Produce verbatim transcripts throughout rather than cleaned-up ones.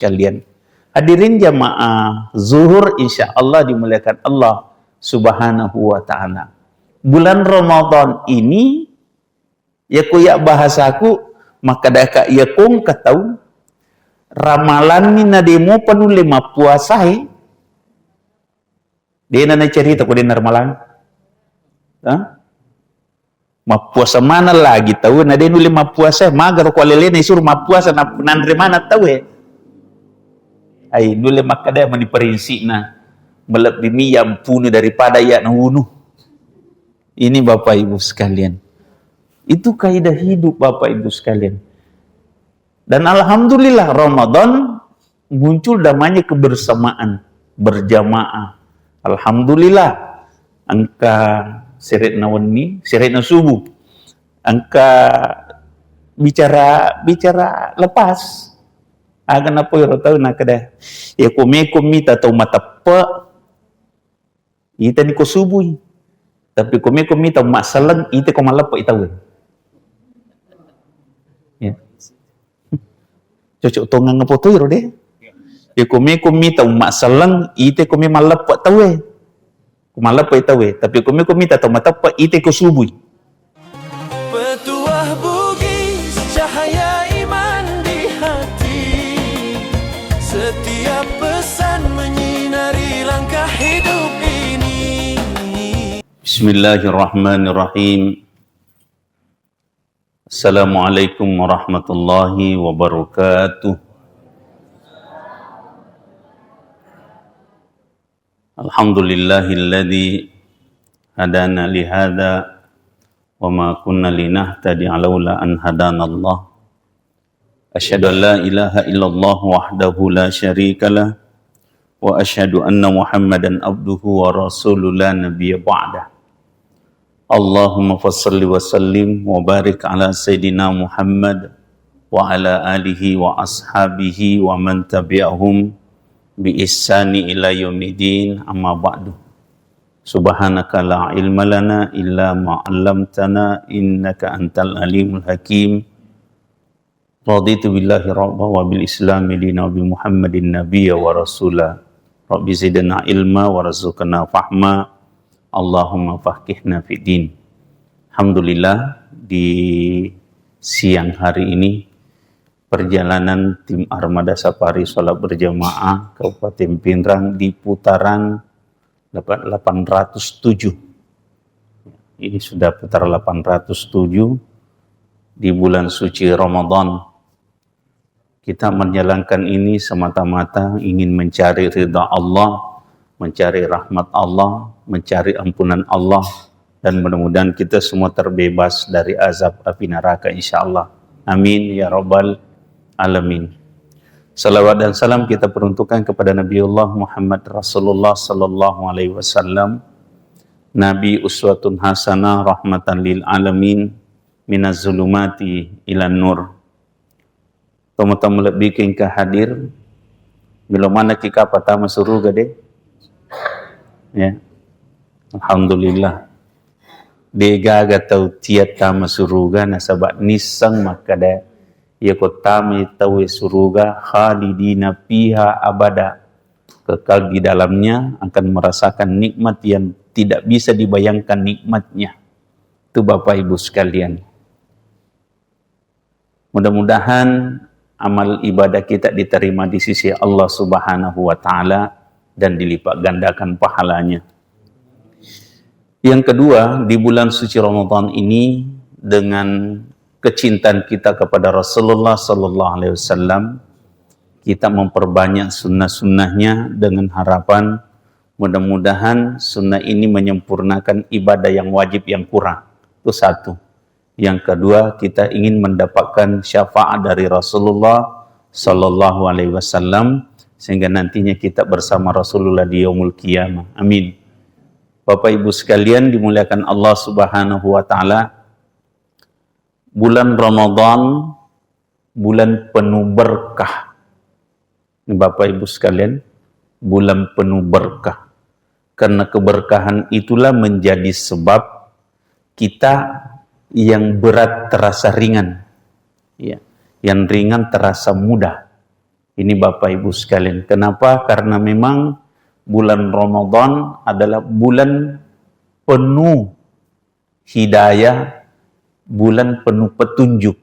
sekalian. Hadirin jamaah zuhur, insya Allah dimuliakan Allah Subhanahu wa Ta'ala. Bulan Ramadan ini, ya ku ya bahasaku, maka daka ya kong katau ramalanni na demo penulle mappuasai, dena na cerita ko dena ramalang. Hah? Mappuasa mana lagi tau, na de nulle mappuasa, magaro ko alelena isuru mappuasa, na-, nanre mana tau e. Ai, nulle makkada mani perinsikna, melebbi mi yampunu daripada ya naunu. Ini Bapak Ibu sekalian. Itu kaidah hidup Bapak Ibu sekalian. Dan alhamdulillah Ramadan muncul namanya kebersamaan, berjamaah. Alhamdulillah, engka seretna wenni, seretna subuh. Engka bicara, bicara lepas. Aga napoiro tau nakada, ya komeko mita tau mateppe, itani ko subui. Tapi komeko mita massaleng, ite ko malleppe tau e. Ya. Cocok tongang apa tu iro de. Ya komeko mita massaleng, ite ko me malleppe tau e. Ko malleppe tau e. Tapi komeko mita tau mateppe, ite ko subui. Petuah Bugis, cahaya iman di hati. Setiap pesan menyinari langkah hidup ini. Bismillahirrahmanirrahim. Assalamualaikum warahmatullahi wabarakatuh. Alhamdulillahilladzi hadana lihada wa ma kunna linahtadiya laula an hadanallah. Asyhadu an la ilaha illallah wahdahu la syarikalah, wa asyhadu anna Muhammadan abduhu wa rasuluh la nabiyya ba'dah. Allahumma fassalli wa sallim wa barik ala Sayyidina Muhammad wa ala alihi wa ashabihi wa man tabi'ahum bi ihsani ila yaumiddin, amma ba'du. Subhanaka la ilma lana illa ma 'allamtana innaka antal alimul hakim. Raditu billahi rabba wa bil islami dina wa bi Muhammadin nabiyya wa rasula. Rabbi zidna ilma warzuqna fahma. Allahumma faqihna fid din. Alhamdulillah, di siang hari ini perjalanan tim Armada Safari Salat Berjamaah Kabupaten Pinrang di putaran delapan, delapan ratus tujuh. Ini sudah putaran delapan ratus tujuh di bulan suci Ramadan. Kita menjalankan ini semata-mata ingin mencari ridha Allah, mencari rahmat Allah, mencari ampunan Allah, dan mudah-mudahan kita semua terbebas dari azab api neraka, insya Allah. Amin ya rabbal alamin. Salawat dan salam kita peruntukkan kepada Nabiullah Muhammad Rasulullah sallallahu alaihi wasallam, Nabi uswatun hasanah, rahmatan lil alamin, minaz zulumati ilan nur. Tomatoa malebbiku engka hadir, melo manekki kapang tama suruga de. Ya. Alhamdulillah. Degaga tau tia tama suruga nasaba nisseng makkada, iya ko tamai tauwe suruga khalidina fiha abada, kekal di dalamnya, akan merasakan nikmat yang tidak bisa dibayangkan nikmatnya. Itu Bapak Ibu sekalian. Mudah-mudahan amal ibadah kita diterima di sisi Allah Subhanahu wa Ta'ala dan dilipat gandakan pahalanya. Yang kedua, di bulan suci Ramadan ini, dengan kecintaan kita kepada Rasulullah Sallallahu Alaihi Wasallam, kita memperbanyak sunnah-sunnahnya dengan harapan mudah-mudahan sunnah ini menyempurnakan ibadah yang wajib yang kurang. Itu satu. Yang kedua, kita ingin mendapatkan syafaat dari Rasulullah Sallallahu Alaihi Wasallam, sehingga nantinya kita bersama Rasulullah di Yaumul Qiyamah. Amin. Bapak Ibu sekalian dimuliakan Allah Subhanahu wa Ta'ala, bulan Ramadan, bulan penuh berkah. Ini Bapak Ibu sekalian, bulan penuh berkah. Karena keberkahan itulah menjadi sebab kita yang berat terasa ringan. Ya, yang ringan terasa mudah. Ini Bapak Ibu sekalian. Kenapa? Karena memang bulan Ramadan adalah bulan penuh hidayah, bulan penuh petunjuk.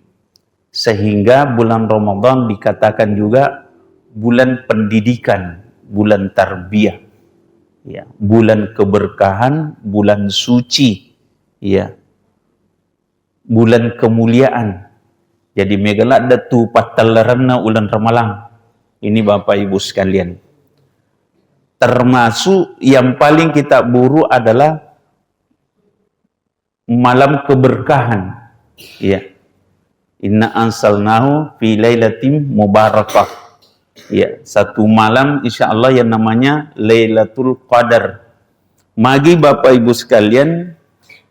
Sehingga bulan Ramadan dikatakan juga bulan pendidikan, bulan tarbiyah. Ya, bulan keberkahan, bulan suci. Ya. Bulan kemuliaan. Jadi mega ladde tu pattellarenna uleng Ramalang. Ini Bapak Ibu sekalian. Termasuk yang paling kita buru adalah malam keberkahan. Ya. Inna anzalnahu fi lailatin mubarakah. Ya, satu malam insya Allah yang namanya Lailatul Qadar. Magi Bapak Ibu sekalian,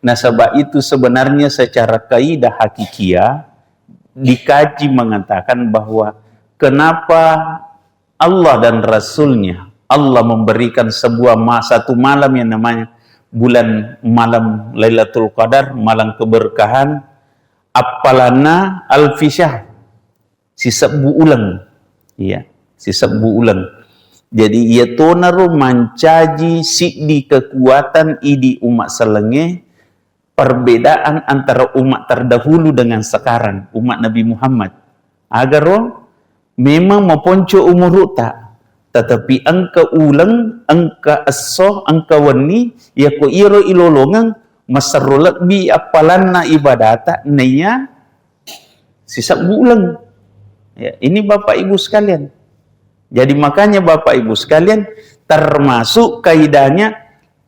nasaba itu sebenarnya secara kaidah hakikiyah dikaji mengatakan bahwa kenapa Allah dan Rasulnya, Allah memberikan sebuah ma-, satu malam yang namanya bulan malam Lailatul Qadar, malam keberkahan, appalanna alfi syahr, sisebbu uleng. Iya, sisebbu uleng. Jadi, iya tonaro mancaji siddi kekuatan idi umat selenge, perbedaan antara umat terdahulu dengan sekarang, umat Nabi Muhammad. Agaro memang maponco umuru'ta, tetapi engka uleng, engka esso, engka wenni, yako iro ilolongeng, maserro lebbi appalanna ibadata, naiya sisebbu uleng. Ya, ini Bapak Ibu sekalian. Jadi makanya Bapak Ibu sekalian, termasuk kaidahnya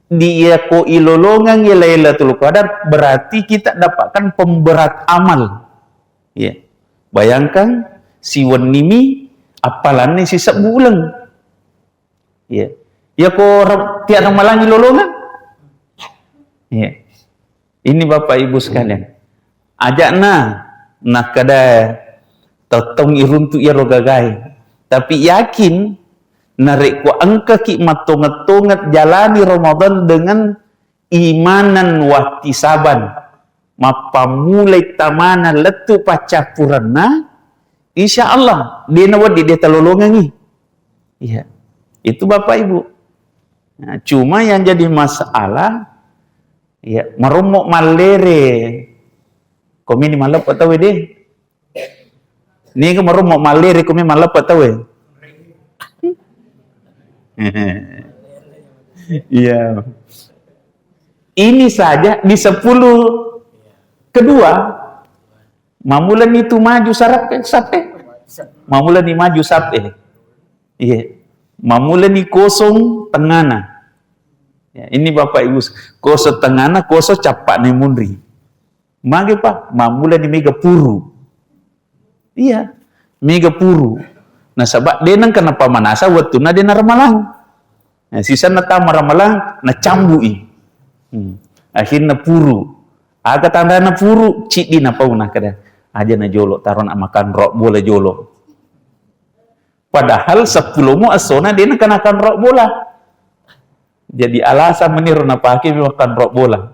di yako ilolongeng ya Lailatul Qadar, berarti kita dapatkan pemberat amal. Ya. Bayangkan, siwennimi appalanna sisebbu uleng. Iya. Iya ko ra-, tiara malangi lolongan. Iya. Ini Bapak Ibu sekalian. Ajakna nakkeda tettong iruntu iyaro gagae. Tapi yakin narekko engkaki mattonget-tonget jalani Ramadan dengan imanan wahtisaban, mappammulai tamana lettu paccappurenna, insya Allah, de nawedding de talolongengi. Iya. Itu Bapak Ibu. Nah, cuma yang jadi masalah, ya, marommo mallere. Komini malleppa tau de. Niga marommo mallere komini malleppa tau. Iya. Ini saja di sepuluh kedua, mamulani tu maju sarap-, sape. Mamulani maju sape. Iya. Mamulani kosong tengana. Ya, ini Bapak Ibu, kosong tengana, kosong cappa'na munri. Magi, Pak? Mamulani mega puru. Iya, mega puru. Nasaba de nengka napamanasa wettunna de naramalang. Nah, sisenna tama ramalang, nacambui. Hmm. Akhirna puru. Aga tandana puru? Ciddi napau nakkeda, aja na jolo, taro na makanro bola jolo. Padahal seppulo mo essona de nengka nakanro bola. Jadi alasan meniro napake makanro bola.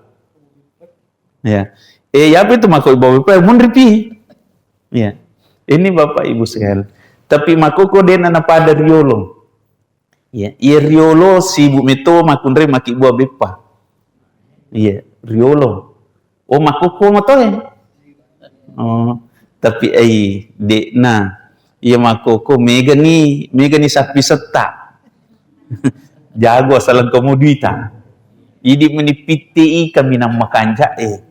Ya. Eh, yapi tu mako ibawa beppa munri pi. Ya. Ini Bapak Ibu sekalian. Tapi makoko de na napada riolo. Ya, iya riolo sibuk meto makunrai makibbua beppa. Iya, riolo. Oh, makoko matoe. Oh, tapi ai de na. Iya makoko megani, megani sappi setta. Jago asaleng kamu duita. Idi meni pitti i kaminang makanja e.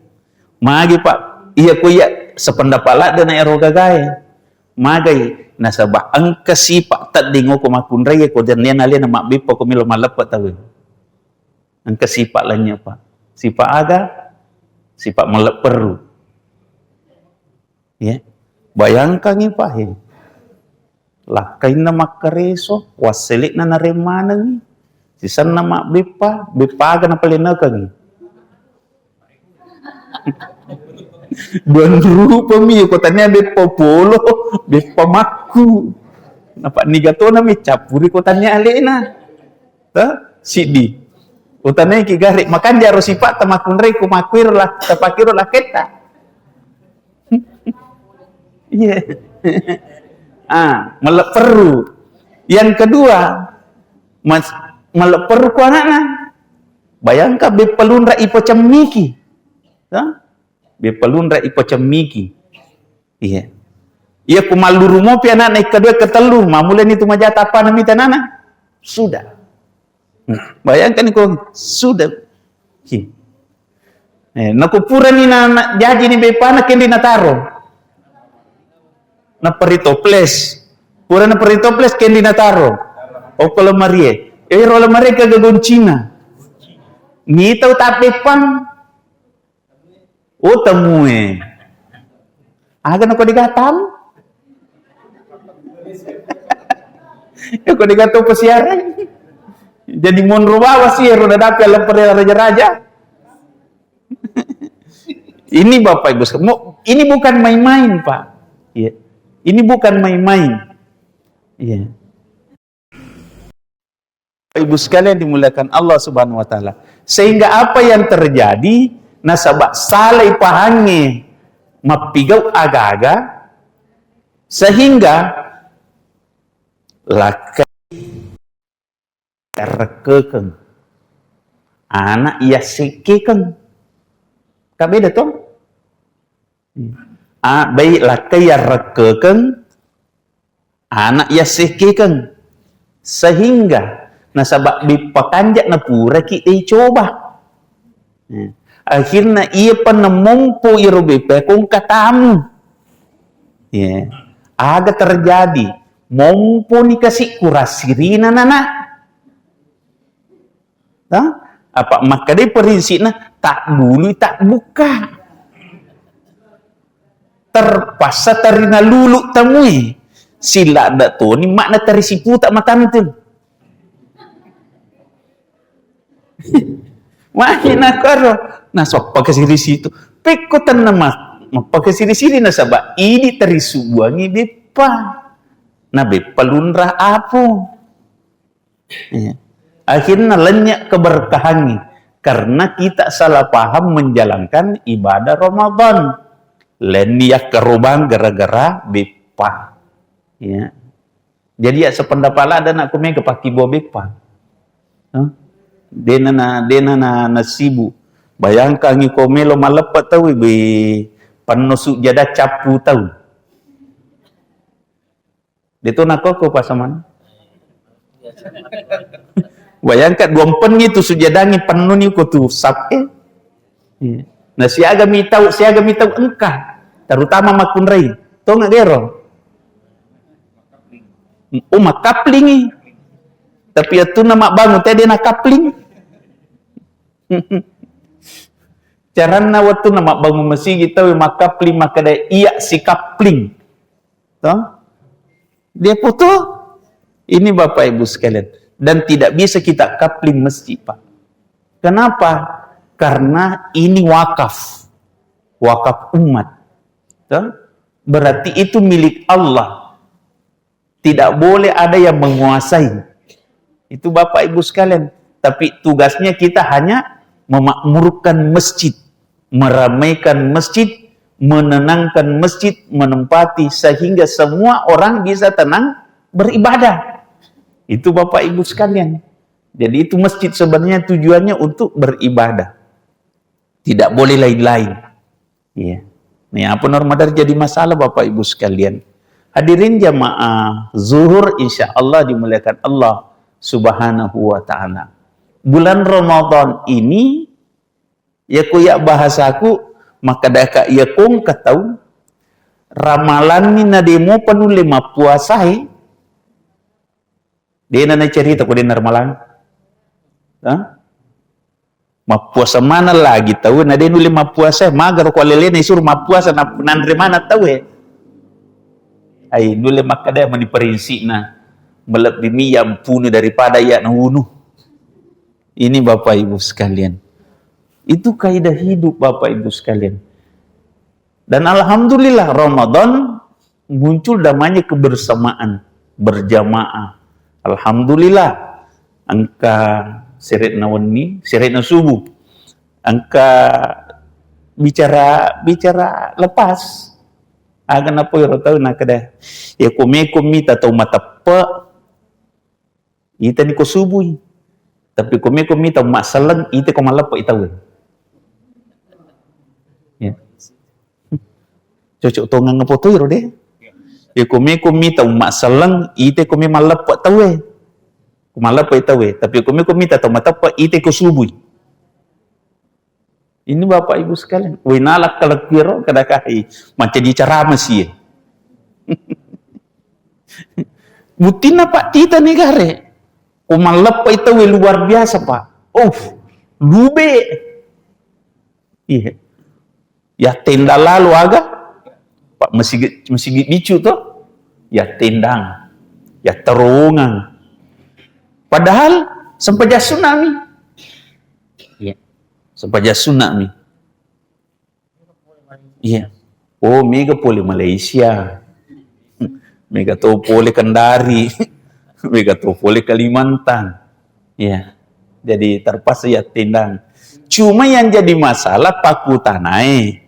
Magi, Pak, iya ko iya sependapat ladde na ero gagae. Magai nasaba engka sipa tedding ko makkunrai ko tennia alena mabbeppa ko melo malleppa tau. Engka sipa lanya, Pak. Sipa aga? Sipa mallepperu. Ya. Bayangkangi, Pak, he. Lakkainna makkareso, wassele'na naremmanengi. Sisenna mabbeppa, beppa aga napalennekengi. Dua rupami ko tania beppa polo, beppa makku. Napa niga tona mi cappuri ko tania alena. Tah, siddi. Utanaiki gare, makanja ro sipatta makkunrai ku makkuiro la-, tapakiro laketta. Iya. Ah, mellepperru. Yang kedua, mas-, mellepperru ku anakna. Bayangkan, beppa lunra ipocemmiki. Hah? Beppa lunra ipocemmiki. Iya. Iya, ku malluru mopi anakna, ikkadua, ketellu, mamulani tu majata, apa namita nana? Sudah. Nah, bayangkan ko sudah. Ki. Eh, nako purani na, na, jajini beppana, kendi nataro. Napari toples. Pura napari toples, kendi nataro. Okko lemarie. Ero lemarie kaga goncina. Mitau tabeppang. Oh, temue. Aga nako digatam? Ko digato pesiaran. Jadi monro bawa sih, roda dapi alam raja-raja. Ini Bapak Ibu sekalian, mo-, ini bukan main-main, Pak. Iya. Ini bukan main-main. Iya. Ibu sekalian dimuliakan Allah Subhanahu wa Ta'ala. Sehingga apa yang terjadi, nasaba salai pahangnge mappigau aga-aga, sehingga lakkai rekkekeng, anak iya sekkekeng. Ka beda to? Ah, baik, lakkai iya rekkekeng, anak iya sekkekeng. Sehingga nasaba beppa kanja napuraki dei coba. Eh, akhirna iya penna mompo iro beppa kong katamu. Ya. Aga terjadi? Mompo ni kasi kurasirina nana. Tah? Apa makkadai perinsikna, tak bulu, tak buka. Terpaksa tarina lulu tamui. Sila ada toni makna tari siputa matantu. Magi nakaro, nasoppa kasi ri situ. Pekko tenna ma-, mappa kasi ri sini nasaba idi tari subuangi beppa. Na beppa lunra apo. Iya. Akhirnya lenyap keberkahannya karena kita salah paham menjalankan ibadah Ramadan. Lenni yakkarobang gara-gara beppa. Ya. Jadi ya sependapat ada nak kumega paki bo beppa. Hah? Dena na, dena na, na sibuk. Bayangkan iko melo maleppe tau be penno sujada cappu tau. Deto nakoko pasaman. Bayangkan dua empenni tu sujadangi pennuni ko tu sape. Iya. Nah, siaga mitau, siaga mitau engka. Terutama makkunrai. Tonga gero. Oh, makaplingi. Tapi atuna mabbangun tede nakapling. Caranna wettunna mabbangun masigi tau makapling makkeda iya sikapling. Toh? Dia foto. Ini Bapak Ibu sekalian. Dan tidak bisa kita kapling masjid, Pak. Kenapa? Karena ini wakaf. Wakaf umat. Toh? Berarti itu milik Allah. Tidak boleh ada yang menguasai. Itu Bapak Ibu sekalian. Tapi tugasnya kita hanya memakmurkan masjid, meramaikan masjid, menenangkan masjid, menempati sehingga semua orang bisa tenang beribadah. Itu Bapak Ibu sekalian. Jadi itu masjid sebenarnya tujuannya untuk beribadah. Tidak boleh lain-lain. Iya. Nih, apa norma dari jadi masalah Bapak Ibu sekalian? Hadirin jamaah zuhur, insya Allah dimuliakan Allah Subhanahu wa Ta'ala. Bulan Ramadan ini, ya ku ya bahasaku, maka daka ya kong katau, ramalanni na demo penulle mappuasai, dena na cerita ku denna ramalang. Hah? Mappuasa maneng lagi tau, na de nulle mappuasa, magaro ko alelena isuru mappuasa, na-, nanre maneng tau e. Ai, nulle makkeda mani perinsikna, melebbi mi yampuni daripada iya naunu. Ini Bapak Ibu sekalian. Itu kaidah hidup Bapak Ibu sekalian. Dan alhamdulillah, Ramadan muncul damanya kebersamaan, berjamaah. Alhamdulillah, engka seretna wenni, seretna subuh. Engka bicara, bicara lepas. Aga napoi ro tau nakkeda, ya ko meko mita tau mateppe, itani ko subui. Tapi ko meko mita tau masselleng, ite ko malleppe tau. Ya. Cocok tongeng apa toi ro de. Ya ko meko mita tau masselleng, ite ko me malleppe tau. Ko malleppe tau. Tapi ko meko mita tau mateppe, ite ko subui. Ini Bapak Ibu sekalian, woi nalak kalekuero kada kai, mancaji carama sie. Buttinna Pak tita negare, ko malleppai tauwe luar biasa Pak. Uff, lube. Iya. Ya tenda lalu aga, Pak masigi, masigi bicu to. Ya tendang, ya terowongan. Padahal sempajang sunami. Iya. Sempajang sunna mi. Iya. Oh, mega pole Malaysia. Mega to pole Kendari. Mega to pole Kalimantan. Iya. Jadi terpaksa ya tendang. Cuma yang jadi masalah paku tanae.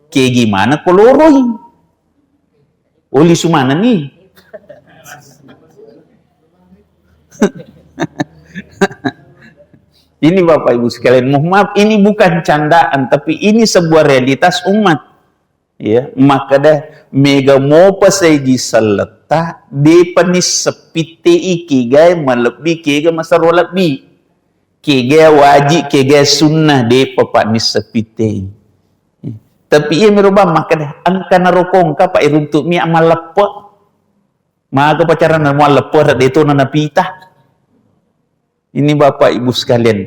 Kayak gimana koloroi? Oh, lisu manenni. Ini Bapak Ibu sekalian, mohon maaf, ini bukan candaan, tapi ini sebuah realitas umat. Ya, maka deh, mega mopa saiji selletta, depa nisseng pittei kegae malebbi, kega masero lebbi. Kega wajib, kega sunnah, depa pa nisseng pittei. Tapi iya miro bang, maka deh, engka narokongka pa iruntuk mi amal leppe. Maga pacaranna mualleppe, de to na napita. Ini Bapak Ibu sekalian.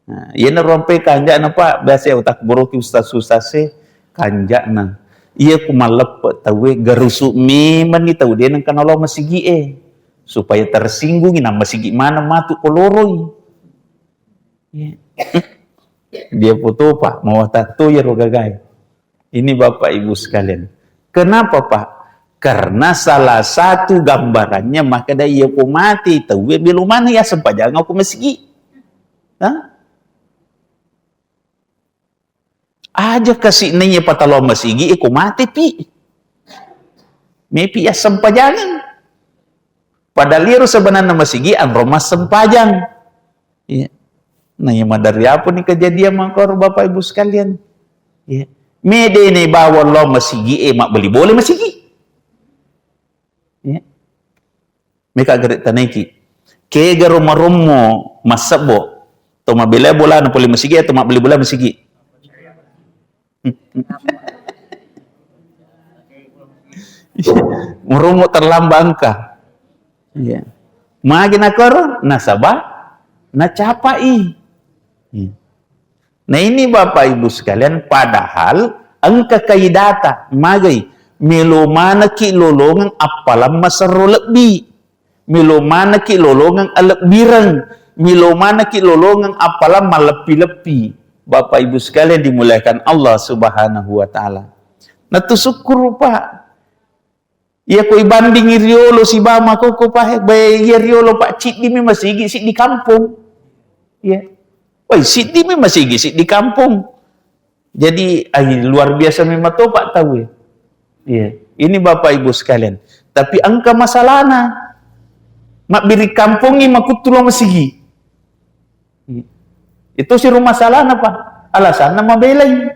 Nah, iyana rompe kanja'na, Pak, biasa ya utak boroki ustaz-ustaz e kanja'na. Iya ku malleppe tauwe garusu memang ni tau de nengka nalo masigi e. Supaya tersinggungi na masigi mana matu koloroi. Iya. Dia foto, Pak, mau tato ya ro gagai. Ini Bapak Ibu sekalian. Kenapa, Pak? Karena salah satu gambarannya maka da iya ko mati tauwe belo mana ya sempajang aku masigi. Hah? Aja kasi naiya patalo masigi, eh, ko mati pi. Mepi ya sempajang. Padahal iyaro sebenarnya masigi anro massempajang. Iya. Nah, iya maderri apa nih kejadian mangkoro Bapak Ibu sekalian? Iya. Mede ne bawa lo masigi, eh, mabbeli boleh masigi. Iya. Meka gere tanaiki. Kegaro marommo massebbo. To mabela bolana pole masigi atau mabbeli bola masigi? Merumu terlambat engka. Iya. Magi nakoro nasaba nacapai. Iya. Nah, ini Bapak Ibu sekalian, padahal engka kaidata magai melo manaki lolongeng appalang maserro lebbi. Melo manaki lolongeng alebbireng, melo manaki lolongeng appalang malleppi-leppi. Bapak Ibu sekalian dimuliakan Allah Subhanahu wa Ta'ala. Natu syukur, Pak. Iya ko ibandingi riolo sibawa makkokko, Pak, eh, bae iya riolo, Pak, ciddi mi masigi siddi kampong. Iya. Woi, siddi mi masigi siddi kampong. Jadi, ai, luar biasa memang to, Pak, tau, ya. Iya. Ini Bapak Ibu sekalian. Tapi engka masalahna. Mabbiri kampongi makuttu lo masigi. Itu si rumah salahna, Pak. Alasanna mabelai.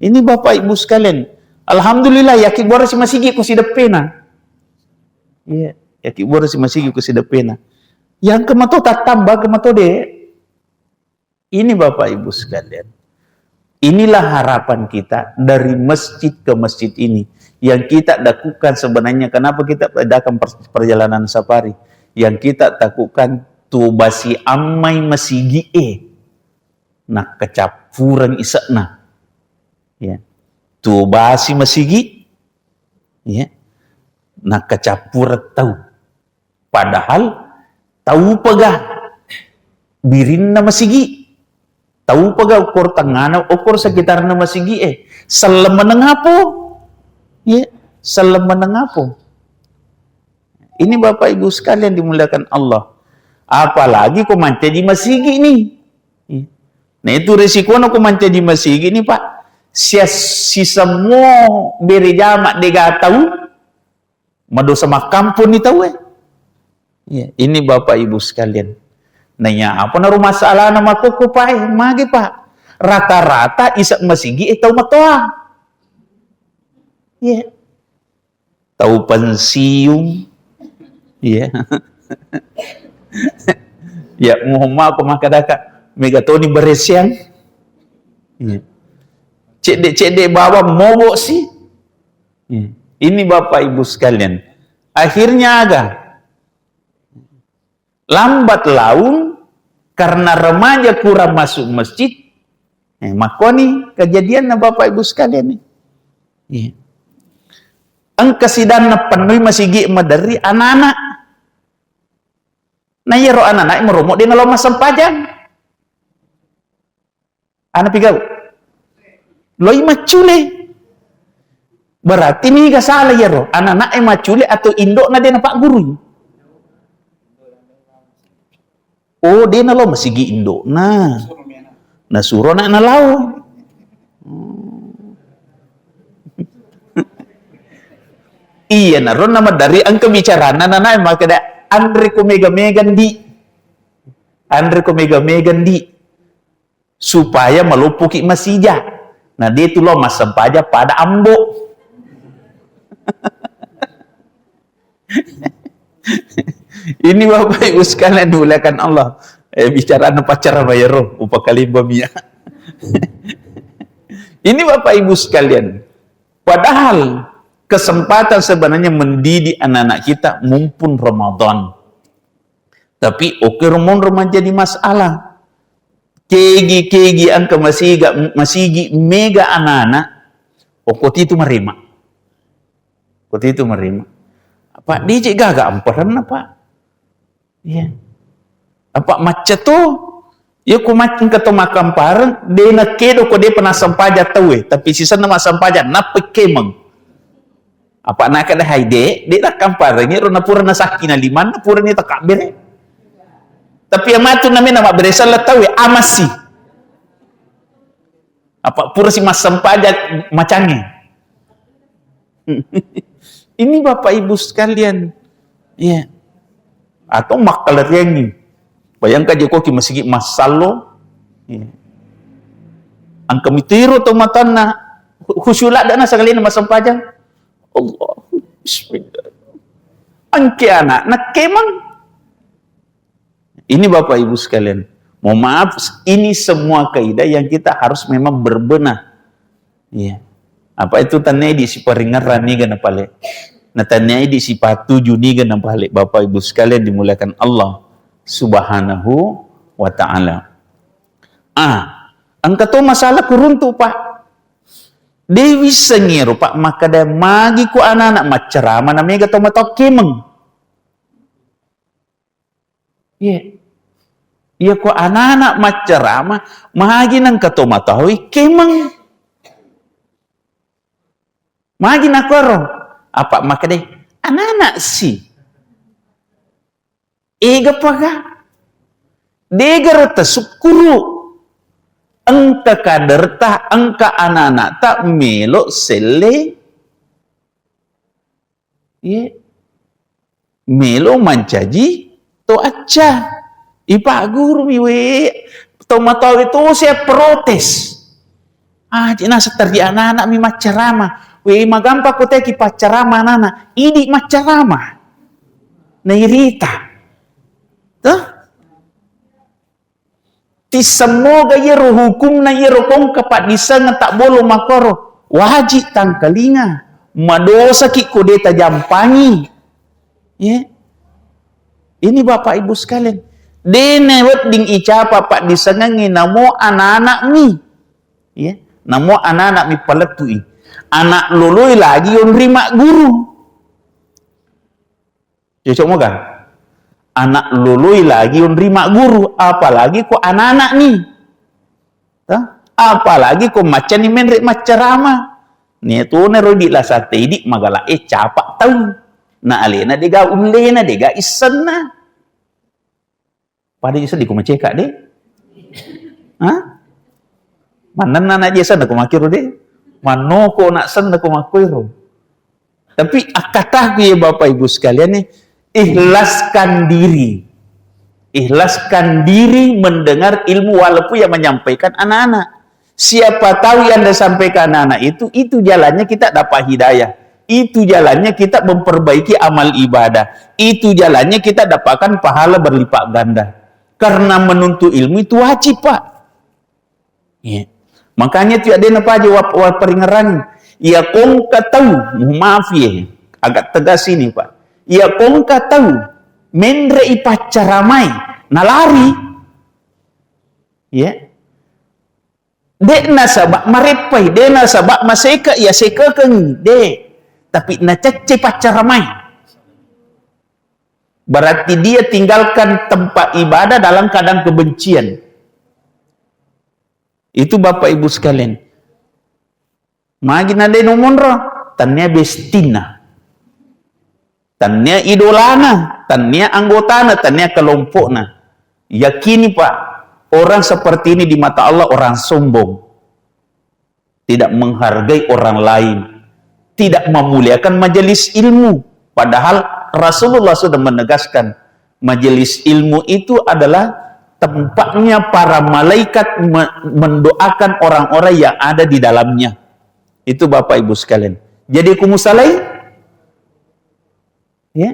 Ini Bapak Ibu sekalian. Alhamdulillah, yaki bora si masigi ku si deppena. Iya, yaki bora si masigi ku si deppena. Yang kemato tattamba kemato de. Ini Bapak Ibu sekalian, inilah harapan kita dari masjid ke masjid ini yang kita lakukan sebenarnya. Kenapa kita adakan per-, perjalanan safari? Yang kita lakukan tu basi ammai masigi e, nakkacappureng isekna. Ya. Tu basi masigi, ya, nakkacappureng tau. Padahal tau pega birinna masigi, tau pega ukur tengana, ukur sekitarna masigi, eh, selleng meneng apo? Iya, selleng meneng apo? Ini Bapak Ibu sekalian dimuliakan Allah. Apalagi ko mancaji masigi nih. Iya. Nah, itu resikonya ko mancaji masigi nih, Pak. Sia-, sisemmo bere jama dega tau, madosa makkamponi tau e. Iya, ini Bapak Ibu sekalian. Naiya apa naro masalahna makkokko, Pak, e? Magi, Pak? Rata-rata isa masigi e tau matoa. Iya. Tau pensiun. Iya. Ya, mohon maaf, makadaka, mega toni beresiang. Iya. Cedde-cedde bawang mobo si. Iya. Ini Bapak Ibu sekalian. Akhirnya aga? Lambat laun karena remaja kurang masuk masjid. Eh, makkoni kejadianna Bapak Ibu sekalian nih. Iya. Engka sidanna pennui masigi maderri anak-anak. Na iyaro anak-anak meromo de nalo massempajang. Ana pigau? Loi maccule. Berarti niga salah iyaro? Anak-anak e maccule atau indokna de napaggurui? Oh, de nalo masigi indokna. Nasuro anakna lao. Hmm. Iya, naro nama dari engka bicarana nana makkeda, "Anre ko mega-mega ndi. Anre ko mega-mega ndi." Supaya maloppoki masija. Na de tu lo massempaja pada ambo. Ini Bapak Ibu sekalian dimuliakan Allah. Eh, bicara anu pacar bayaro, upakalimba mia. Ini Bapak Ibu sekalian. Padahal kesempatan sebenarnya mendidik anak-anak kita mumpung Ramadan. Tapi oke, romonro menjadi masalah. Kegi-kegi engka masiga, masigi mega anak-anak, okko titu marema. Okko titu marema. Apa dicek gaga amparanna, Pak? Iya. Apa macca to? Ya ku macca engka to makkampareng, de nakkedo ko de pernah sempaja tau e, tapi sisenna massempaja, nappa kemeng. Apa naka de hai de, de nakkamparengi ro napura nasakki na limanna purani takabbere. Tapi yang matu namena mabbere sella tau e, amasi. Apa pura si massempaja macange. Ini Bapak Ibu sekalian. Iya. Atau makkalariangi. Bayangkan je koki masigi massallo. Iya. Engka mitiro to matanna. Khusyuk ladde na sekalian massempajang. Allah, bismillah. Engke anak, nakkemang. Ini Bapak Ibu sekalian, mohon maaf, ini semua kaidah yang kita harus memang berbenah. Iya. Apa itu tania di siparingerang niga napale. Na tania di sipatuju niga napale. Bapak Ibu sekalian dimuliakan Allah Subhanahu wa Ta'ala. Ah, engka to masalah kuruntu, Pak. Dewi sengiro, Pak, makkeda magi ku anak-anak maccarama na mega to matau kemeng. Iya. Iya ko anak-anak maccarama, magi nengka to mataui kemeng. Magi nakuaro, apa makkeda, anak-anak si. Ega paga. Degaro tasukkuru. Engka kaderta, engka anak-anakta melo selle. Iya. Melo mancaji to acca. Ipaggurumi we. To matawe to sia protes. Ah, cina seterji anak-anak mi maccarama. We, magampa ko teki paccarama anak-anak. Idi maccarama. Nairita. Tuh? Tissemmoga iyaro hukumna iyaro kongka paddissengeng tabbolo makkoro, waji tangkalinga, madosaki ko de tajampangi. Ye. Ini Bapak Ibu sekalian, de nawedding icapa paddissengengngi namo anak-anakmi. Ye. Namo anak-anakmi palettui. Anak loloi lagi onri magguru. Cocok moga? Anak loloi lagi onri magguru, apalagi ko anak-anak ni. Tah? Apalagi ko maccani menre maccarama. Nia tona ro di lasate idi magala e capa tau. Na alena dega ullena, dega issenna. Pada seddi ko maceka de. Hah? Mannenna anak je senna ko makkiro de. Mannoko nak senna ko makkoiro. Tapi akkataku ya Bapak Ibu sekalian nih, ikhlaskan diri. Ikhlaskan diri mendengar ilmu walaupun yang menyampaikan anak-anak. Siapa tahu yang disampaikan anak-anak itu, itu jalannya kita dapat hidayah. Itu jalannya kita memperbaiki amal ibadah. Itu jalannya kita dapatkan pahala berlipat ganda. Karena menuntut ilmu itu wajib, Pak. Iya. Makanya tu adena paja wa, wa peringeran. Ya kongka tau, mohon maaf ya, agak tegas ini, Pak. Ya kongka tau, menre i paccaramai, nalari. Ya. De nasaba mareppai, de nasaba maseka, ya sekekeng, de. Tapi nacecce paccaramai. Berarti dia tinggalkan tempat ibadah dalam keadaan kebencian. Itu Bapak Ibu sekalian. Magi nadai numonro, tania bestinna. Tania idolana, tania anggotana, tania kelompokna. Yakini, Pak, orang seperti ini di mata Allah orang sombong. Tidak menghargai orang lain, tidak memuliakan majelis ilmu. Padahal Rasulullah sudah menegaskan, majelis ilmu itu adalah tempatnya para malaikat me-, mendoakan orang-orang yang ada di dalamnya. Itu Bapak Ibu sekalian. Jadi kumusalai, ya.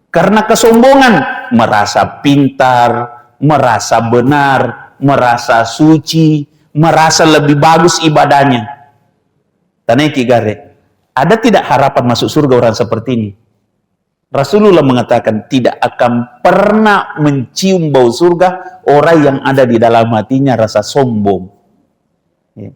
Karena kesombongan, merasa pintar, merasa benar, merasa suci, merasa lebih bagus ibadahnya. Tanaiki gare, ada tidak harapan masuk surga orang seperti ini? Rasulullah mengatakan tidak akan pernah mencium bau surga orang yang ada di dalam hatinya rasa sombong. Ya.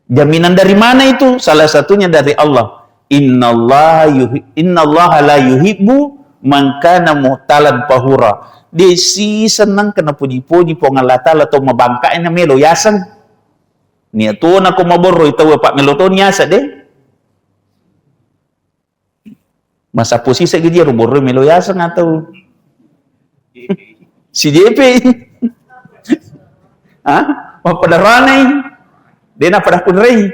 Jaminan dari mana itu? Salah satunya dari Allah. Innallaha yuhi-, innallaha la yuhibbu man kana muhtalan fahura. De si senang kena puji-puji Puang Allah Ta'ala atau mabangka ena melo yaseng. Nia tuona ko maborro itu, Pak, melo to niasa de. Masa posisi gigi ro borro melo yaseng atau si J P. Hah? Mappada ranai. Dena pada kunrei.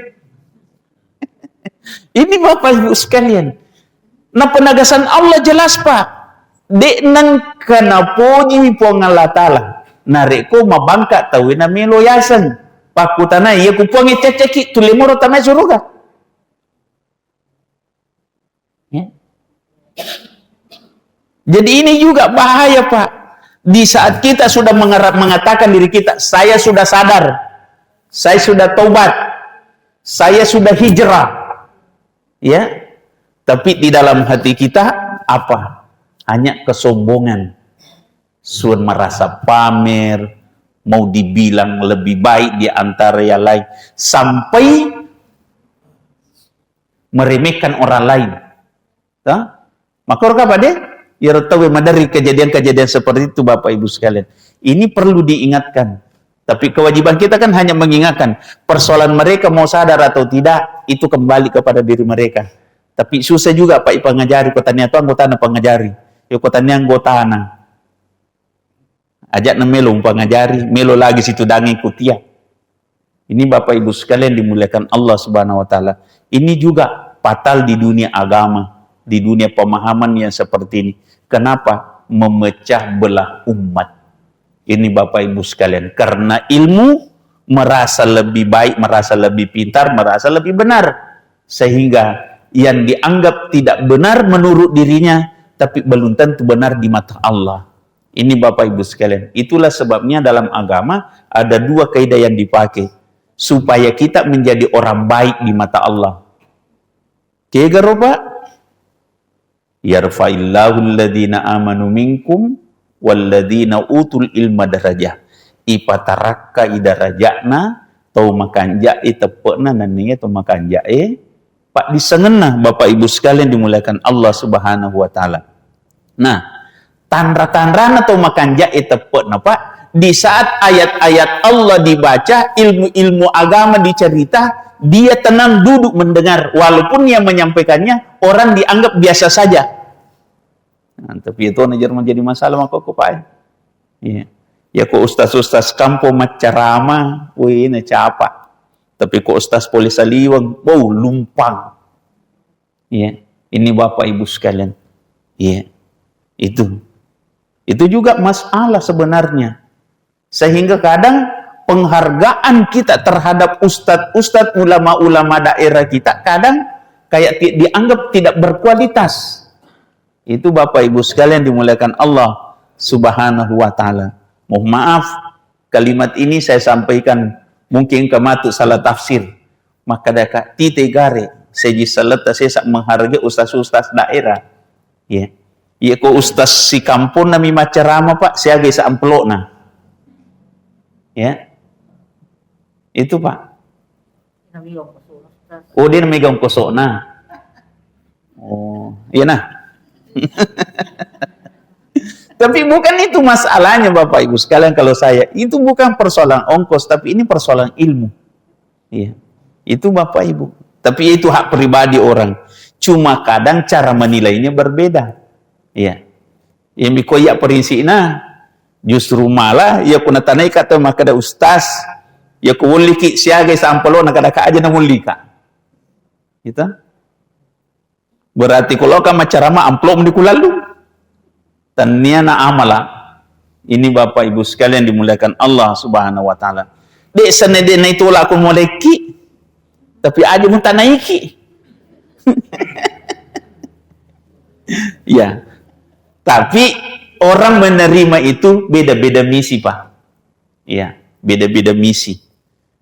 Ini Bapak Ibu sekalian. Nah, penegasan Allah jelas, Pak. Dek nang kena poji Puang Allah Ta'ala. Narekko mabangka tau na melo yaseng. Pakkutana iya ku Puang ceceki tulle moro tamai suruga. Ya. Jadi ini juga bahaya, Pak. Di saat kita sudah mengerap-, mengatakan diri kita, "Saya sudah sadar, saya sudah tobat, saya sudah hijrah." Ya. Tapi di dalam hati kita apa? Hanya kesombongan. Sudah merasa pamer, mau dibilang lebih baik di antara yang lain. Sampai meremehkan orang lain. Toh? Makkorka pade, iyaro tauwe maderri kejadian-kejadian seperti itu, Bapak Ibu sekalian. Ini perlu diingatkan. Tapi kewajiban kita kan hanya mengingatkan. Persoalan mereka mau sadar atau tidak, itu kembali kepada diri mereka. Tapi susah juga, Pak, ipangajari, ko tania to anggotana pangajari. Ya, ko tania anggotana. Ajak na melo umpangajari, melo lagi situ dangi kutia. Ini Bapak Ibu sekalian dimuliakan Allah Subhanahu wa Ta'ala. Ini juga fatal di dunia agama, di dunia pemahaman yang seperti ini. Kenapa? Memecah belah umat. Ini Bapak Ibu sekalian, karena ilmu merasa lebih baik, merasa lebih pintar, merasa lebih benar. Sehingga yang dianggap tidak benar menurut dirinya, tapi belum tentu benar di mata Allah. Ini Bapak Ibu sekalian, itulah sebabnya dalam agama ada dua kaidah yang dipakai supaya kita menjadi orang baik di mata Allah. Kegaro, Pak? "Yarfa'illahu alladhina amanu minkum walladhina utul ilma darajah." Ipatarakka i daraja'na tau makanja'e teppe'na nenniya tau makanja'e paddissengenna, Bapak Ibu sekalian dimuliakan Allah Subhanahu wa Ta'ala. Nah, tanra-tanrana tau makanja'e teppe'na, Pak, di saat ayat-ayat Allah dibaca, ilmu-ilmu agama dicerita, dia tenang duduk mendengar, walaupun yang menyampaikannya orang dianggap biasa saja. Nah, tapi itu na jadi masalah mako ko, Pak. Iya. Ya ko ustaz-ustaz kampung maccarama, wih, ini capa. Tapi ko ustaz pole saliweng, bau lumpang. Iya, ini Bapak Ibu sekalian. Iya, itu. Itu juga masalah sebenarnya. Sehingga kadang penghargaan kita terhadap ustadz-ustadz, ulama-ulama daerah kita kadang kayak ti-, dianggap tidak berkualitas. Itu Bapak Ibu sekalian dimuliakan Allah Subhanahu wa Ta'ala. Mohon maaf, kalimat ini saya sampaikan mungkin ke matu salah tafsir. Maka daka tite gare seji saletta sesa menghargai ustaz-ustaz daerah. Ya. Iya ko ustaz si kampung nami macerama, Pak, siaga isa amplopna. Ya. Itu, Pak. Oh, dia megang kosokna. Oh, iya nah. Tapi bukan itu masalahnya, Bapak Ibu sekalian, kalau saya, itu bukan persoalan ongkos, tapi ini persoalan ilmu. Iya. Itu Bapak Ibu. Tapi itu hak pribadi orang. Cuma kadang cara menilainya berbeda. Iya. Yang miko iya prinsipna, justru malah iya kuna tanai kata makkeda ustaz, iya ku wolliki siaga sampelo'na kada ka aja namullika. Gitu. Berarti kalau ka macarama amplop di kulallu. Tannia na amala. Ini Bapak Ibu sekalian dimuliakan Allah Subhanahu wa Ta'ala. Dek sana dek naitolak ku moleki. Tapi aja mu tanaiki. Ya. Tapi orang menerima itu beda-beda misi, Pak. Ya, beda-beda misi.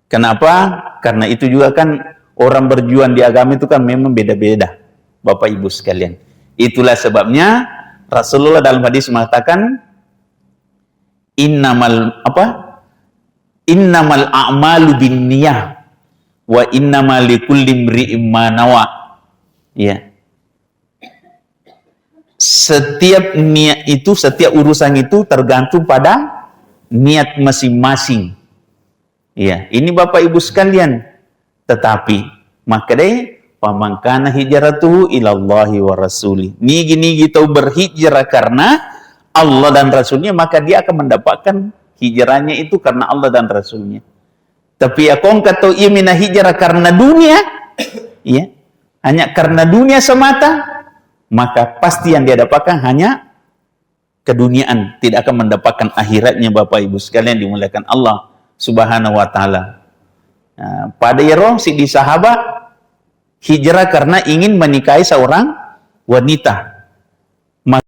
Kenapa? Karena itu juga kan orang berjuang di agama itu kan memang beda-beda, Bapak Ibu sekalian. Itulah sebabnya Rasulullah dalam hadis mengatakan, "Innamal apa? Innamal a'malu binniyah wa innama likulli imri'in ma nawa." Ya. Setiap niat itu, setiap urusan itu tergantung pada niat masing-masing. Iya, ini Bapak Ibu sekalian. Tetapi, makkedai, "Faman kana hijratuhu ilallahi wa rasuli." Nigi-nigi tau berhijrah karena Allah dan Rasulnya, maka dia akan mendapatkan hijrahnya itu karena Allah dan Rasulnya. Tapi ya kongka tau iya mina hijrah karena dunia, iya, hanya karena dunia semata, maka pasti yang dia dapatkan hanya keduniaan, tidak akan mendapatkan akhiratnya, Bapak Ibu sekalian dimuliakan Allah Subhanahu wa Ta'ala. Nah, pada iyaro siddi sahabat hijrah karena ingin menikahi seorang wanita. Maka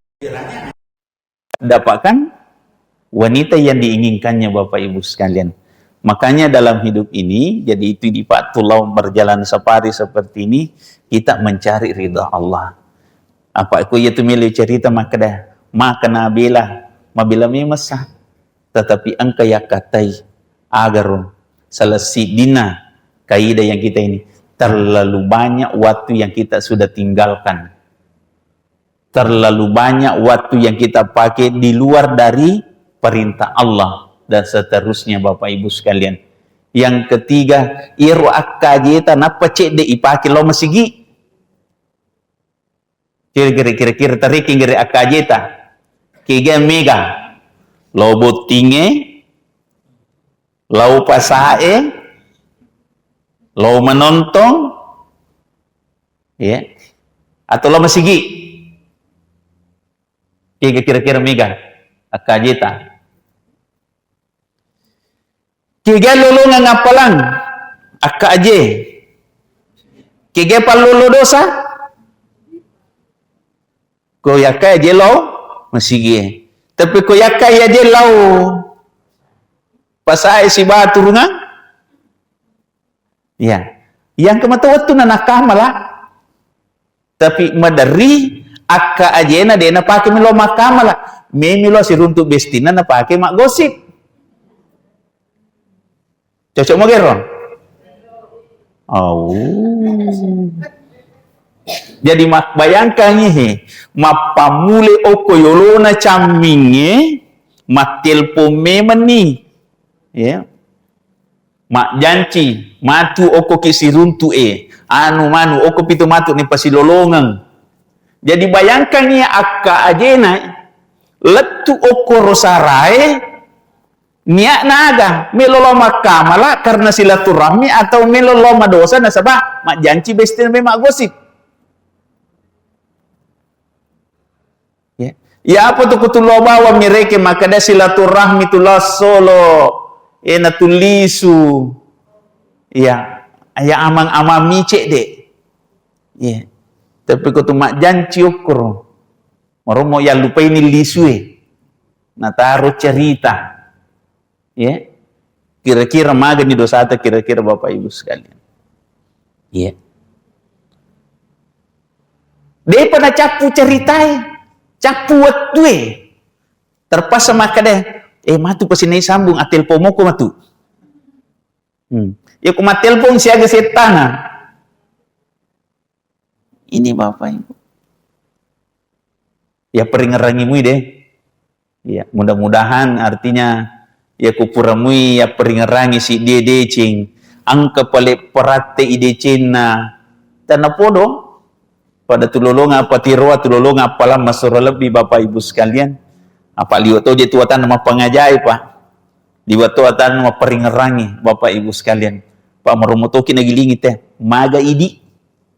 dapatkan wanita yang diinginkannya, Bapak Ibu sekalian. Makanya dalam hidup ini, jadi itu di waktu lao berjalan safari seperti ini, kita mencari ridha Allah. Apa ku iya tu melo cerita makkeda, maka nabela, mabela memang sah. Tetapi engka yakkatai, agaro, salah siddinna kaidah yang kita ini, terlalu banyak waktu yang kita sudah tinggalkan. Terlalu banyak waktu yang kita pakai di luar dari perintah Allah dan seterusnya, Bapak Ibu sekalian. Yang ketiga, iyaro akkajeta nappa cedde ipake lao masigi. Kira-kira, kira-kira tariki ngere akkajeta. Kega mega. Lao bottinge, lao pasae, lao manontong, ya, atau lao masigi. Kega kira-kira mega akkajeta. Kega lolongang appalang akka aje. Kega pallolo dosa. Ko yakkai aje lao masigi. Tapi ko yakkai aje lao pasae sibawa turungang. Iya. Yang kemata wettu na nakkamala. Tapi maderri akka ajena de napake melo makkamala. Memilo siruntu bestinna napake maggosip. Cocok mo gero? Oh. Jadi mak-, bayangkan ihe, mappamule okko yolona camminge, mattelpon memeng ni. Ya. Majjanci, matu okko ki siruntu e, anu manu okko pitu matu ni pasilolongeng. Jadi bayangkan iya akka ajena lettu okko rosarae, Niatna aga? Melo lao makkamala karena silaturahmi atau melo lao madosa nasaba majjanci bestie memang gosip? Ya. Ya apa tu kutu lao bawang mi rekeng makkeda silaturahmi tu lao solo, eh, na tu lisu. Ya, ya amang-amang mi cedde. Ya. Tapi kutu majjanci okkoro. Maromo yallupaini lisue. Nataro cerita. Ya. Kira-kira magani dosata kira-kira Bapak Ibu sekalian. Ya. Depa nacappu ceritae, cappu wettue. Terpaksa makkeda, eh, matu pasinai sambung, atelpon moko matu. Hmm. Ya ku matelpon siaga settana. Ini Bapak Ibu. Ya peringerangi mui deh. Ya, mudah-mudahan artinya ya kupuramui ya peringerangi si dia deceng. Angka pale peratte i decenna. Tanah podo pada tulolonga apa tiroa tulolonga apalang masura lebbi Bapak Ibu sekalian. Apa liwa toje tuatan mapangajai Pak. Liwa tuatan maperingerangi Bapak Ibu sekalian. Pak maromotoki nagilingi teh. Maga idi.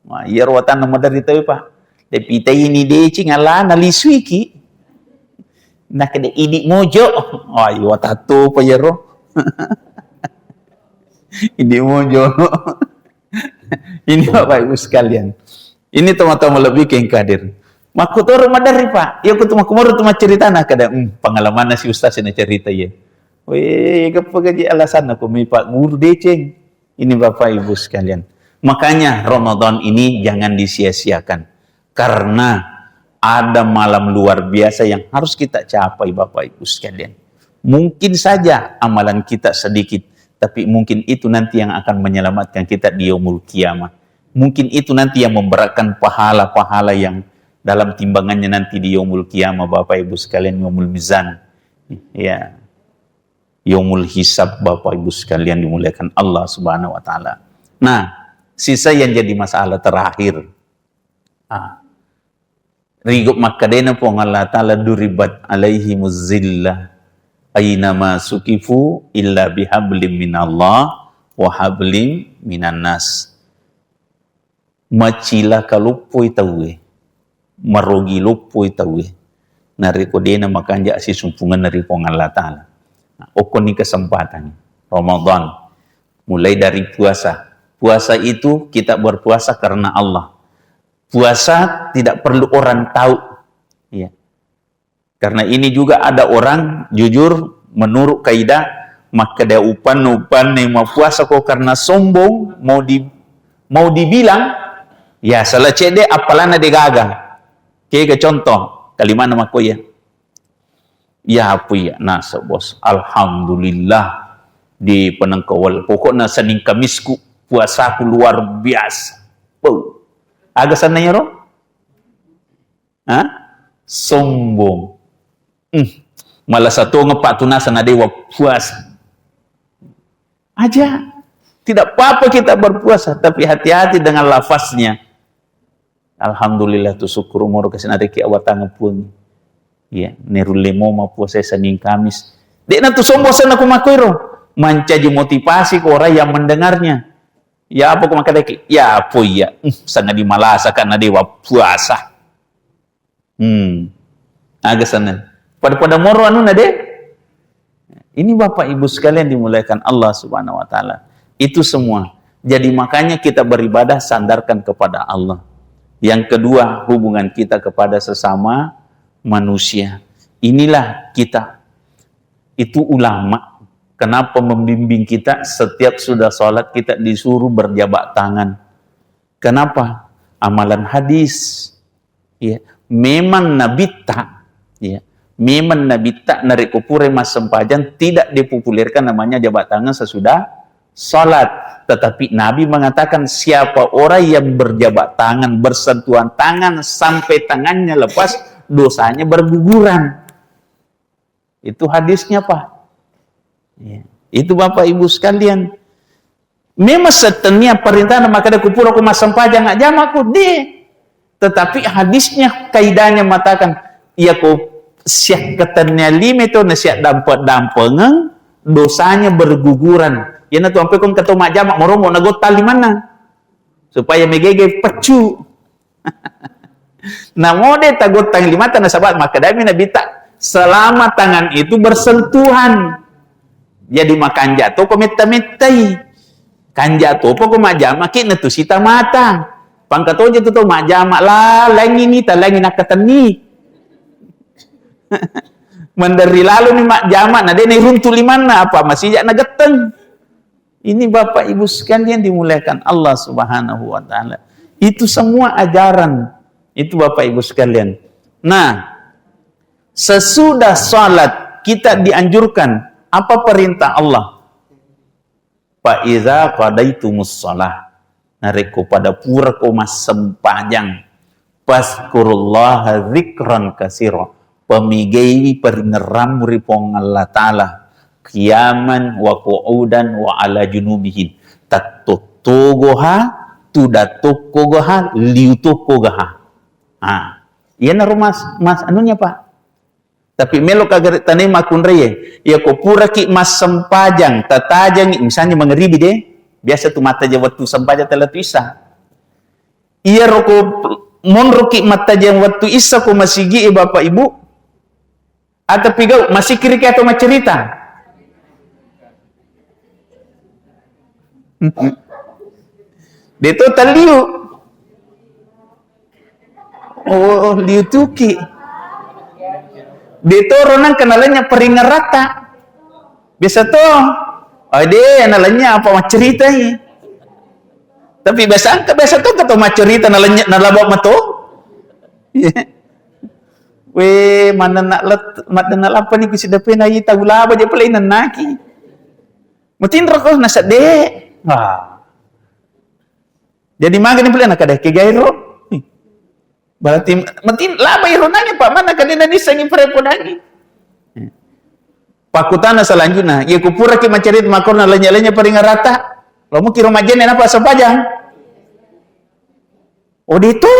Wah, iyaro watanna maderri tauwe, Pak. Depitaini deceng alana lisuiki. Nakkeda idi mojo. Wah, iya watattopa iyaro. Idi mojo. Ini Bapak Ibu sekalian. Ini teman-teman lebih ke yang hadir. Makkutoro maderri, Pak. Iya kutu makkumoro tu macceritana kada. Hmm, pengalamanna si ustaz ini cerita ya. Weh, gappa gaji alasanna ko mi Pak guru deceng. Ini Bapak Ibu sekalian. Makanya Ramadan ini jangan disia-siakan. Karena ada malam luar biasa yang harus kita capai Bapak Ibu sekalian. Mungkin saja amalan kita sedikit, tapi mungkin itu nanti yang akan menyelamatkan kita di yaumul kiamah. Mungkin itu nanti yang memberatkan pahala-pahala yang dalam timbangannya nanti di yaumul kiamah Bapak Ibu sekalian, yaumul mizan. Ya. Yaumul hisab, Bapak Ibu sekalian dimuliakan Allah Subhanahu wa taala. Nah, sisa yang jadi masalah terakhir. Ah. Rigop makkedena Puang Allah Taala duribat alaihi muzillah aina ma sukifu illa bihablim minallah wa hablim minan nas. Macilaka loppoi tauwe, marogi loppoi tauwe, narekko dena makanja sisumpungenna ri Puang Allah Taala. Nah, okkoni kesempatan Ramadan, mulai dari puasa. Puasa itu kita berpuasa karena Allah. Puasa tidak perlu orang tahu. Ya. Karena ini juga ada orang jujur menurut kaidah makkeda upanna upanna mappuasa ko karena sombong mau di mau dibilang ya salah cedde apalana degaga. Kega contoh kalimanna makko ya. Ya apa ya nasa bos. Alhamdulillah di penengkawal. Pokoknya Senin Kamisku puasaku luar biasa. Bau. Aga sanna yaro? Hah? Sombong. Hmm. Malah satu ngepak tunasa na dewa puasa. Aja. Tidak apa-apa kita berpuasa, tapi hati-hati dengan lafaznya. Alhamdulillah tu syukur umur kasih nariki awatang pun. Iya, nerulle mo ma puasa Senin Kamis. Dek na tu sombong sana ku makoiro. Mancaji motivasi ke orang yang mendengarnya. Ya apa ku makadaki? Ya apa iya? Hmm, sangat dimalasa karena dewa puasa. Hmm. Aga sana. Pada-pada moro anu na deh. Ini Bapak Ibu sekalian dimuliakan Allah Subhanahu wa taala. Itu semua. Jadi makanya kita beribadah sandarkan kepada Allah. Yang kedua, hubungan kita kepada sesama manusia. Inilah kita. Itu ulama. Kenapa membimbing kita setiap sudah sholat kita disuruh berjabat tangan. Kenapa? Amalan hadis. Ya, memang nabitta, ya, memang nabitta narekko pura massempajang tidak dipopulerkan namanya jabat tangan sesudah salat. Tetapi Nabi mengatakan siapa orang yang berjabat tangan, bersentuhan tangan sampai tangannya lepas, dosanya berguguran. Itu hadisnya, Pak. Ya. Itu Bapak Ibu sekalian. Memang setenia perintahna makada kupura ku massempajang ajamaku di. Tetapi hadisnya kaidahnya mengatakan, iya ku siak ketennia lima itu na siak dampe-dampengeng, dosanya berguguran. Iyanatu ampe ko engka to majjama, moromo nagottang limanna. Supaya megege peccu. Namo de tagottang limata, nasaba makkedami Nabitta, selama tangan itu bersentuhan. Jadi makanja to ko metta-mettai. Kanja topa ko majjama ki natu sita mata. Pangka toja tu to majjama la, laingi ni, ta laingi nakkatenni. Menderri lalo ni majjama, na de nairuntu limanna, apa masija nagetteng. Ini Bapak Ibu sekalian dimuliakan Allah Subhanahu wa Ta'ala. Itu semua ajaran. Itu Bapak Ibu sekalian. Nah, sesudah salat kita dianjurkan apa perintah Allah? Fa iza qadaitumus shalah. Narekko pada purako massempajang, fazkurullaha dzikran katsira. Pamigaiwi paringerrammu ri Puang Allah Ta'ala, qiyaman wa qu'udan wa ala junubihim. Tattottogoha, tudattokkogaha, liutokkogaha. Ah, iyanaro mas, mas anunya, Pak. Tapi melo kagare tanai makkunraie. Iya ko puraki massempajang, tatajangi, misalnya mangeribi de, biasa tu mattajeng wettu sempajang tellatu isa. Iyaro ko monroki mattajeng wettu isa ko masigi e Bapak Ibu, atau pigau masikiriki atau maccerita? De to talliu. Oh, liu tuki. De to ronang kenalanya peringeratta. Biasa to. Oh, de nalanya apa macceritai. Tapi biasa angka biasa to keto maccerita nalanya nalaba mato. We, manenna let, manenna lappa ni kusidapena i tau laba je pale nennaki. Mutinro ko nasedde. Wah. Jadi magani pale nakada ke gairo. Berarti mati laba iro nanya Pak, mana kadena nisangi perepodangi. Pakutana selanjutnya, iya kupuraki macerita makorna lenya-lenya paringerata. Lo mukiro majene napa sempajang? Oh, itu.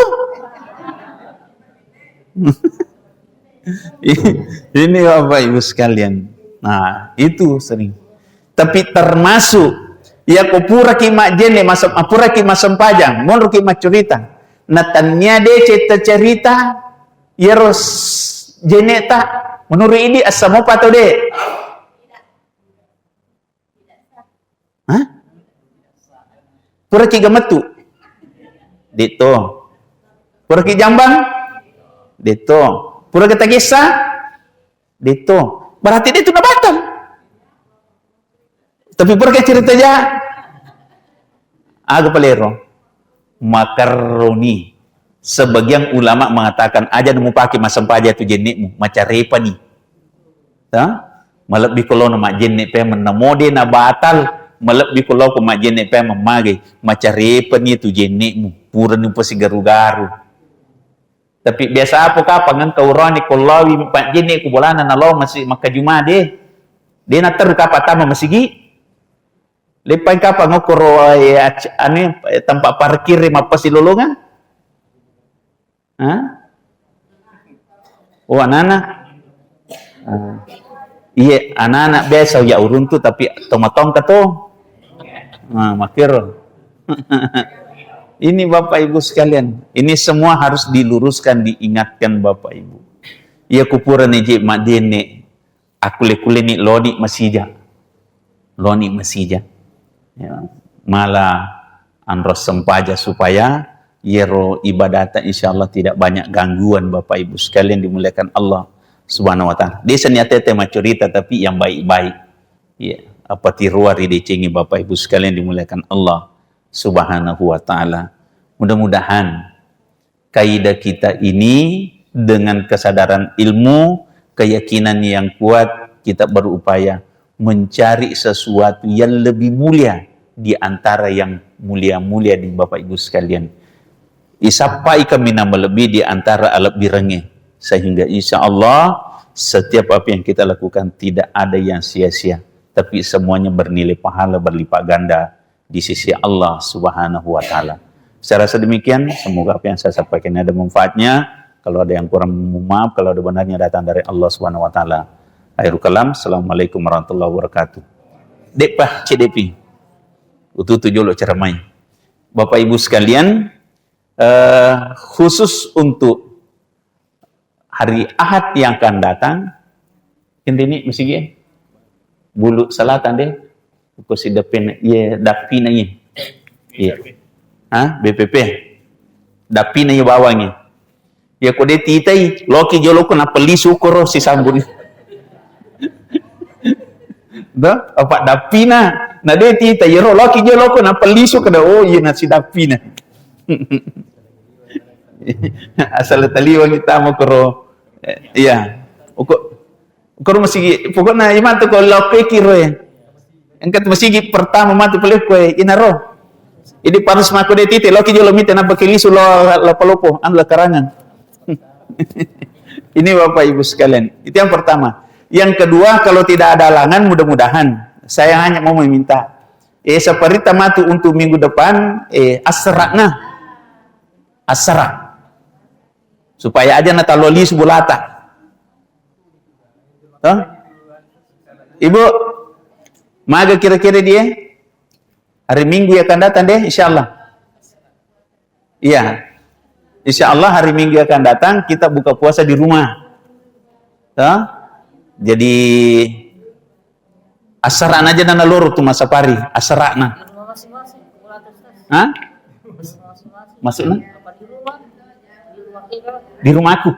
Ini Bapak Ibu sekalian. Nah, itu sering. Tapi termasuk, iya ko puraki majene, masem-, puraki masempajang, monroki maccurita. Na tania de cerita-cerita, iyaro s-, jeneta, menurut idi assamopa atau de? Hah? Puraki gamettu? Detto. Puraki jambang? Detto. Puraki tagessa? Detto. Berarti de tu nabatal. Tapi puraki cerita ja. Aga palero? Makarroni. Sebagian ulama mengatakan, aja mupake massempajang tu jenne'mu, macarepani. Ta? Malebbi ko lao majjenne paimeng, namo de nabatal, malebbi ko lao ko majjenne paimeng, magai, macarepani tu jenne'mu, purani upasigaru-garu. Tapi biasa apa kapang engka urani ko laowi majjenne ku bolana nalao masi makkajuma de. De naterru kapang tama masigi. Leppai kapang okkoro, eh, ac-, anu, eh, tempat parkir mappasilolongang? Hah? Oh, anana? Ah. Iye, anana biasa uya uruntu tapi tomatongka to. Nah, makero. Ini Bapak Ibu sekalian, ini semua harus diluruskan, diingatkan Bapak Ibu. Iya kupura neje madene. Akkulle-kulleni loni masija. Loni masija. Ya, mala anro sempaja supaya yero ibadata insyaallah tidak banyak gangguan Bapak Ibu sekalian dimuliakan Allah Subhanahu wa Ta'ala. Desa niatete macorita tapi yang baik-baik. Ya, apa tirua ri decengi Bapak Ibu sekalian dimuliakan Allah Subhanahu wa Ta'ala. Mudah-mudahan kaidah kita ini dengan kesadaran ilmu, keyakinan yang kuat, kita berupaya mencari sesuatu yang lebih mulia di antara yang mulia-mulia di Bapak Ibu sekalian. Isappai kaminang malebbi di antara alebbirengnge. Sehingga insya Allah setiap apa yang kita lakukan tidak ada yang sia-sia, tapi semuanya bernilai pahala berlipat ganda di sisi Allah Subhanahu wa Ta'ala. Saya rasa demikian, semoga apa yang saya sampaikan ini ada manfaatnya. Kalau ada yang kurang, mohon maaf. Kalau ada benarnya, datang dari Allah Subhanahu wa Ta'ala. Akhirul kalam, assalamualaikum warahmatullahi wabarakatuh. De'pa, cedde'pi. Ututu jolo ceramai. Bapak Ibu sekalian, eh, khusus untuk hari Ahad yang akan datang, kendeni masigi, eh? Bulu Selatan deh. Ko si dappina, iya, dappina, iya. Iya. Ha? B P P. Dappina, iya, bawangi. Iya, ko de titai, loki jolo ko nappa lisu koro sisambuni. Dah, apa dappina? Na de titai, iyaro loki jolo ko nappa lisu kada, oh, iya, nasi dappina. Asal taliwangi tama koro. Eh, iya. Uko, koro masigi, pokokna imantu ko lokki ro, eh. Engka tu masigi pertama matu pale ko, eh, inaro. Jadi harus mako de tite, loki jolo mite nabba kilisu lo, lo palopo, anu lo karangan. Ini Bapak Ibu sekalian, itu yang pertama. Yang kedua, kalau tidak ada halangan, mudah-mudahan, saya hanya mau meminta, eh, seperita matu untuk minggu depan, eh, asra'na. Asra. Supaya aja na talo lisu bulata. Toh? Ibu, maga kira-kira dia? Hari Minggu yang akan datang deh, insya Allah. Iya. Insya Allah hari Minggu yang akan datang kita buka puasa di rumah. Toh? Jadi, asra'na aja na loro tu massapari, asra'na. Hah? Maksudnya? Di rumahku.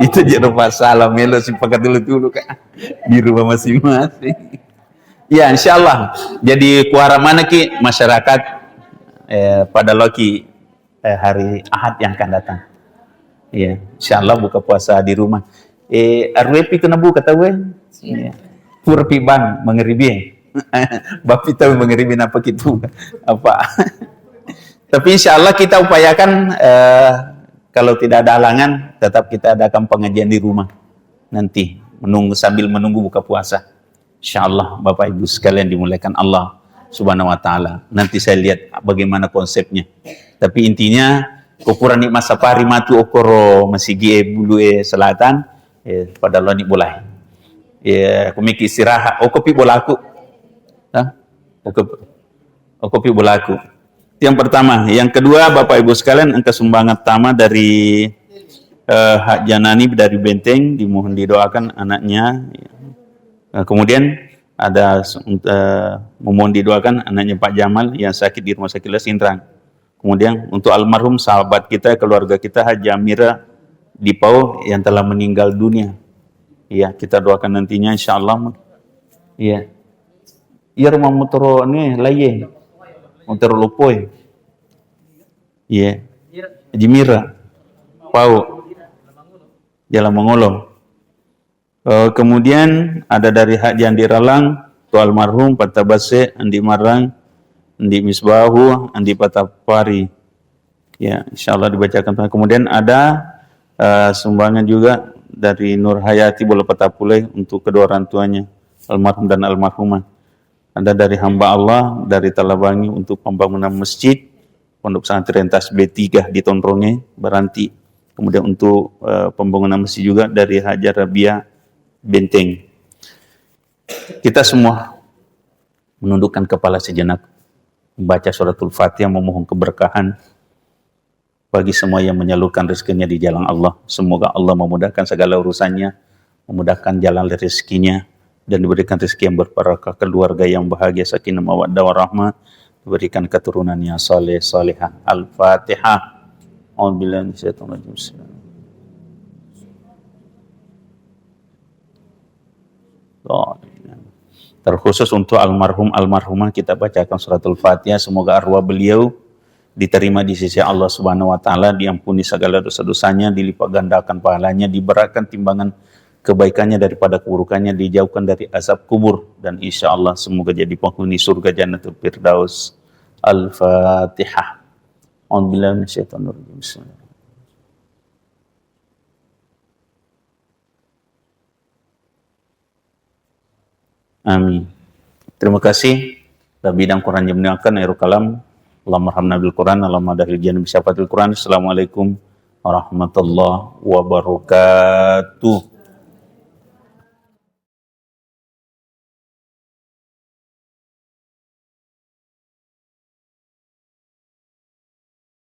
Itu jadi masalah, melo sipakat dulu-dulu, Kak. Di rumah masing-masing. Ya, insya Allah. Jadi, kuara mana ki masyarakat, eh, pada loki, eh, hari Ahad yang akan datang. Iya, insya Allah buka puasa di rumah. Eh, aruepi kena buka tahu, eh? Iya. Purpi bang mengeribi. Bapi tahu mengeribi napa gitu. Apa? Tapi insya Allah kita upayakan, eh, kalau tidak ada halangan, tetap kita adakan pengajian di rumah nanti, menunggu, sambil menunggu buka puasa. Insya Allah, Bapak Ibu sekalian dimuliakan Allah Subhanahu wa Ta'ala. Nanti saya lihat bagaimana konsepnya. Tapi intinya, ko purani massapari matu okoro masigi e bulu e selatan, eh, pada loni bolai. Ya, kumiki istirahat. Okopi bolaku. Hah? Okopi, okopi bolaku. Itu yang pertama. Yang kedua, Bapak Ibu sekalian, engka sumbangan tama dari, eh, Hak Janani dari Benteng, dimohon didoakan anaknya. Eh, kemudian ada, eh, memohon didoakan anaknya Pak Jamal yang sakit di Rumah Sakit Lasinrang. Kemudian untuk almarhum sahabat kita, keluarga kita, Haji Amira di Pau yang telah meninggal dunia. Iya, kita doakan nantinya, insya Allah. Iya. Iya, rumah motoro ni, laie. Motoro lopoi. Iya. Haji Mira. Pau. Jalan Mangolo. Eh, kemudian ada dari Hak Jandi Ralang, tu almarhum, Patabase, Andi Marang, Andi Misbahu, Andi Patapari. Ya, insya Allah dibacakan. Kemudian ada, eh, sumbangan juga dari Nur Hayati Bola Patapule untuk kedua orang tuanya, almarhum dan almarhumah. Ada dari hamba Allah dari Talabangi untuk pembangunan masjid Pondok Pesantren Tasbih tiga di Tonronge, Baranti. Kemudian untuk, eh, pembangunan masjid juga dari Hajar Rabia Benteng. Kita semua menundukkan kepala sejenak, membaca suratul Fatihah, memohon keberkahan bagi semua yang menyalurkan rezekinya di jalan Allah. Semoga Allah memudahkan segala urusannya, memudahkan jalan rezekinya, dan diberikan rezeki yang berbarakah, keluarga yang bahagia, sakinah mawaddah warahmah, diberikan keturunan yang saleh salehah. Al-Fatihah. A'udzubillahi minasyaitonir rajim. Terkhusus untuk almarhum almarhumah, kita bacakan suratul Fatihah. Semoga arwah beliau diterima di sisi Allah Subhanahu wa Ta'ala, diampuni segala dosa-dosanya, dilipat gandakan pahalanya, diberatkan timbangan kebaikannya daripada keburukannya, dijauhkan dari azab kubur, dan insya Allah semoga jadi penghuni surga Jannatul Firdaus. Al-Fatihah. A'udzubillahi minasyaitonir rajim. Bismillahirrahmanirrahim. Amin. Terima kasih. Lebih dan kurang jaminan akan akhirul kalam. Allahumma arhamna bil Quran, Allahumma dahil jannah bi syafaatil Quran. Assalamualaikum warahmatullahi wabarakatuh.